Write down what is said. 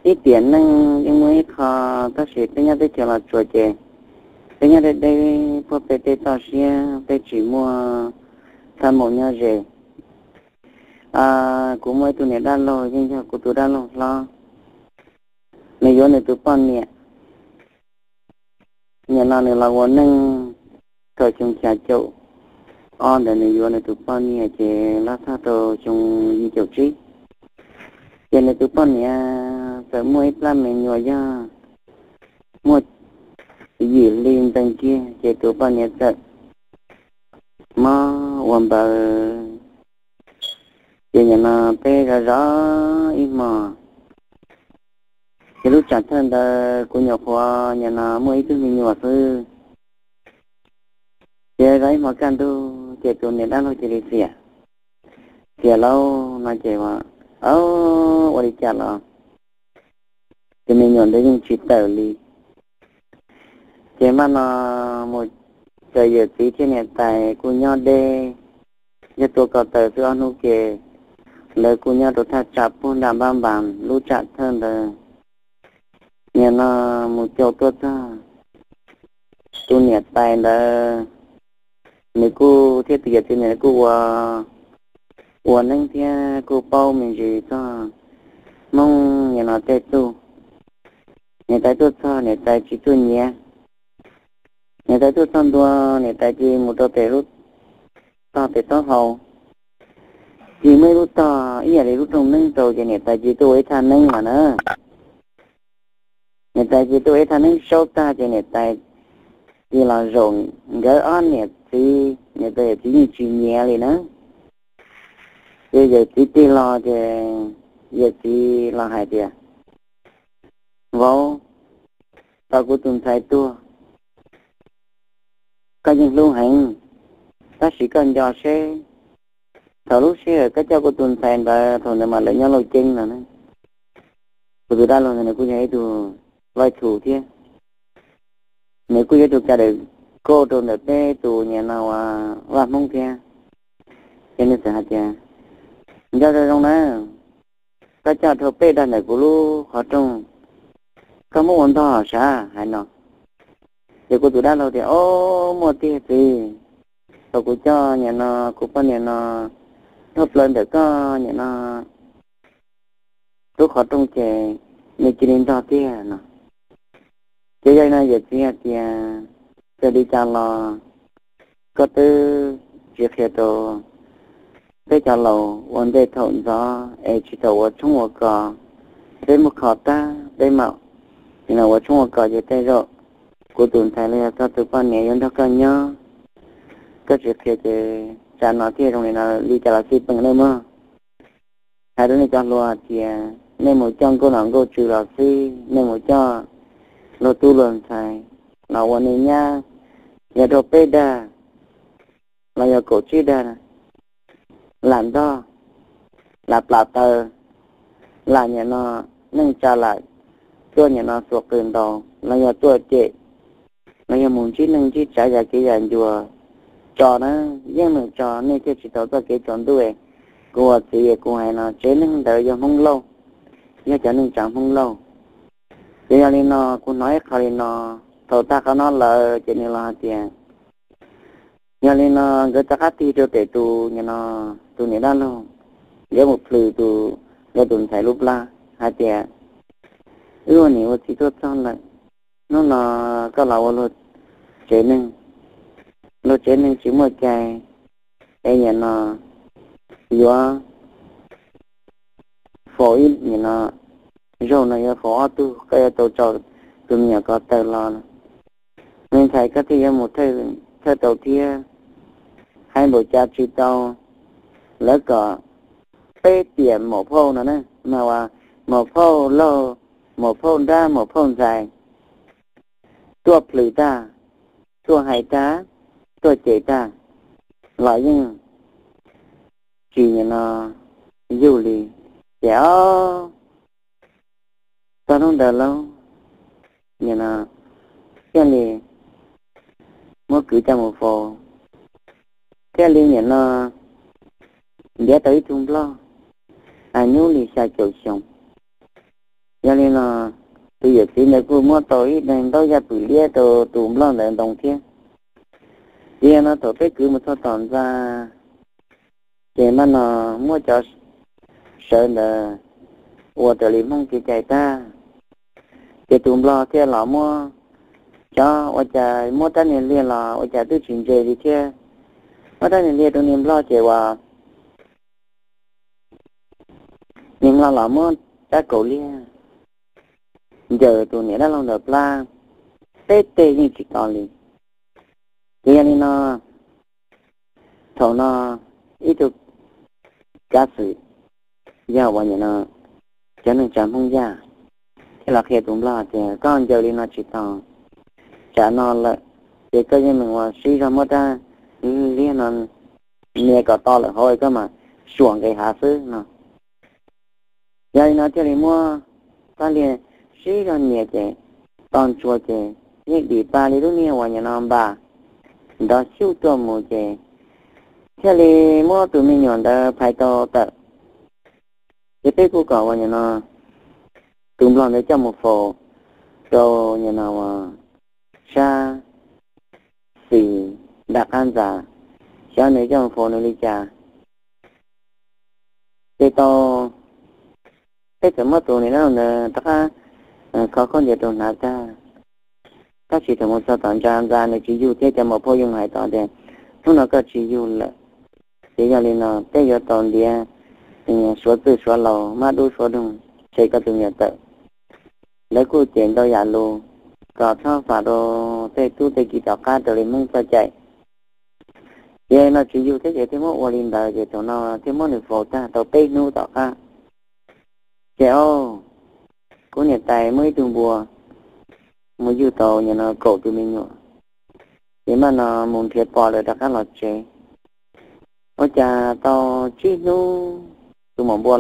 Ib tiam neej yeej muaj ib qho, tab sis peb nyob teb chaws Los Tsuas ces peb nyob deb deb puag pem tej toj siab, peb tsis muaj thaj maum nyob ze. Kuv muaj ib tug niam dab laug yeej yog kuv tus dab laug hlob, nws yuav nws tus poj niam. Nim no nws los ua neej thaum xyoo xya caum ob ntawd nws yuav nws tus poj niam ces los txog rau xyoo yim caum tsib, ces nws tus poj niam txawm muaj ib plab me nyuam yog muaj yim hli ntees kiag ces tus poj niam txawm mob ua npaws. Ces nim no peb zov zov ib hmos, ces lub tsam thawj ntawd kuv nyuam qhuav nim no muaj ib tug me nyuam xwb. Ces zov ib hmos kaj ntug ces tus niam dab laug cia li xiam, xiam lauj no ces ua, ua li cas los tus me nyuam ntawd yeej tsis tawm li. Ces mam no mus txawm yawm txiv thiab niam tais kuj nyob deb, yog tua ko taw xwb ob hnub ke, lawv kuj nyob rau thaj tsam puag nram Npab Npas lub tsam thawj ntawd. Nim no mus caum tuaj txog tus niam tais ntawd, nws kuj thiab tus yawm txiv ntawd kuj ua, ua neeb thiab kuj paub me ntsis txog Hmoob nim no tej txuj. Niam tais tuaj txog niam tais tsis tuaj nyiav, niam tais tuaj txog ntua niam tais cia li mus rau pem lub tog pem taub hau, cia li muaj ib lub tog ib yam li lub rooj neeb rau ces niam tais cia li tuaj ua ib thaj neeb los na. Niam tais cia li tuaj ua ib thaj neeb saub tag ces niam tais cia li los zaum nkawd ob niam txiv, niam tais yawm txiv yeej tsis nyiav li na. Ces yawm txiv tig los ces yawm txiv los hais tias, vauv, tau kuv tus ntxhais tuag, koj yeej hlub heev, tab sis koj nco seb thaum lub sij hawm koj coj kuv tus ntxhais ntawd thaum ntawd mas lawv nyob Lauj Ceeb no na. Kuv tus dab laug ntawd nws kuj yog ib tug vaij thu thiab, nws kuj yog ib tug kav dawm kauj rau ntawm peb tus nim no ua vaj Hmoob thiab. Ces nws txawm hais tias, nco zoo zoo na, koj coj dhau peb dag ntawm kuv lub qhov rooj, koj muab ua ntog sav hais no. Ces kuv tus dab laug tias, o, muaj tiag txiv, thaum kuv coj nim no kuv poj niam no dhau plaws ntawm koj nim no lub qhov rooj ces nws cia li ntog tiag no. Ces yog li no yawm txiv hais tias, txawm li cas los koj twb tsis qhia rau peb cov laus ua ntej thaum ntxov es tsis tau ua tshoob ua kos, peb muab kho tag peb mam ua tshoob ua kos ces tej zaum kuv tus ntxhais los yog koj tus poj niam yuav nrog koj nyob. Koj tsis qhia ces tsam no thiaj zoo li no, li cas los xij peem nej mog. Hais rau nej cov hluas hais tias nej mus coj nkauj nom nkauj tswv los xij, nej mus coj luag tub luag ntxhais los ua nej nyab, yog dhau peb dag los yog kaum tsib dag, lam ntog, lam plam taw, lam nim no neej tsa lam tuaj nim no xuas qws ntaus los yog tuaj cem los yog mus ntsib neej ntsib tsav yam kev yam ncua tso na, yeej meem tso nej thiaj tsis tau txoj kev tsaus ntuj. Kuv ua txiv es kuv hais no tsev neeg ntawd yog Hmoob Lauj, yog cov neej tsa Hmoob Lauj. Ces yog li no kuv hnov ib qho li no, thaum tag qhov no lawm ces nws los hais tias, yog li no nkawd rov qab tig rau pem tus nim no, tus niam dab laug, nkawd mus plhws tus, nkawd tus ntxhais lub plab hais tias, wb ua niam ua txiv tuaj txog lawm, hnub no koj los ua luag tsev neeg, luag tsev neeg tsis muaj cai, es nim no yuav faus ib nim no, zaug no yuav faus ob tug, koj yuav tau tso tus me nyuam ko taw los. Me ntxhais koj thiaj yuav mus thawj tau thiab. Hais npaum cas tsis tau, lawv kom peb tiam maum phauj no na, mas ua maum phauj laug, maum phauj nrab, maum phauj ntxhais tuaj plhws tag, tuaj hais tag, tuaj cem tag los yeej tsis nim no yug li. Ces ob tog hnub ntawd lauj, nim no thiaj li muab kwv coj mus faus, thiaj li nim no ntiav tau ib tug nplog, a, nyuj li xya caum xyoo. Yog li no, tus yawm txiv ntawd kuj muab tau ib daim ntaub yaj pwm liab rau tus nplog ntawd ntoo thiab. Ces yog no thaum peb kwv mus txog tom ntxa, ces maj no muab cov sawv ntawd ua raws li Hmoob kev cai tag, ces tus nplog thiaj los muab cov ua cas muab rab niag liag los ua cas twb tsis ntse li thiab. Muab rab niag liag rau niag nplog ces uas niag nplog los muab rab kaus liag ncaws tus niam dab laug ntawd plab, peb teg yeej tsis to li. Ces yog li no, thaum no ib tug kav xwm yog uas nim no cov neeg tsa Hmoob Yaj thiaj los qhia tus nplog tias koj ncaws li no tsis tau, tsam no lawm ces koj yeej meem uas sib zog muab rab liag no nias kom to lawm hauv koj mam suam nqis hav xwb no. Yog li no thiaj li muab rab liag sib zog nias ces to ntsuas ces yeej dim pa li lub niag uas nim no npas nrov xyuj tuaj mus ces thiaj li muab tus me nyuam ntawd phais tau tawm. Ces peb kuj kom uas nim no tus nplog ntawd coj mus faus rau nim no sab xis nram qab ntxa, xyov nws coj mus faus nws li cas. Ces tau peb txawm muab tus niam dab laug ntawd rov qab kho khaub ncaws rau hnav tag, tab sis thaum mus txog tom ntsa ntxa nws tsis yug thiab cov maum phauj yeej hais tod tias hnub no koj tsis yug lawm. Ces yog li no peb yuav tau ntiav suav txwj suav laus mab dub suav doog tshem koj tus me nyuam tawm. Lawv kuj cem ntau yam lus kom txhob fam rau tej tub tej ki tom qab raws li Hmoob txoj cai. Ces no tsis yug thiab ces thiaj muab ua li ntawd ces thaum no thiaj muab nws faus tag tau peb hnub tom qab. Ces o, kuv niam tais muaj ib tug npua mus yug tau nim no kaum tus me nyuam, ces maj no mus nrhiav pom lawm rov qab los tsev. Ua cas tau tsib hnub tus maum npua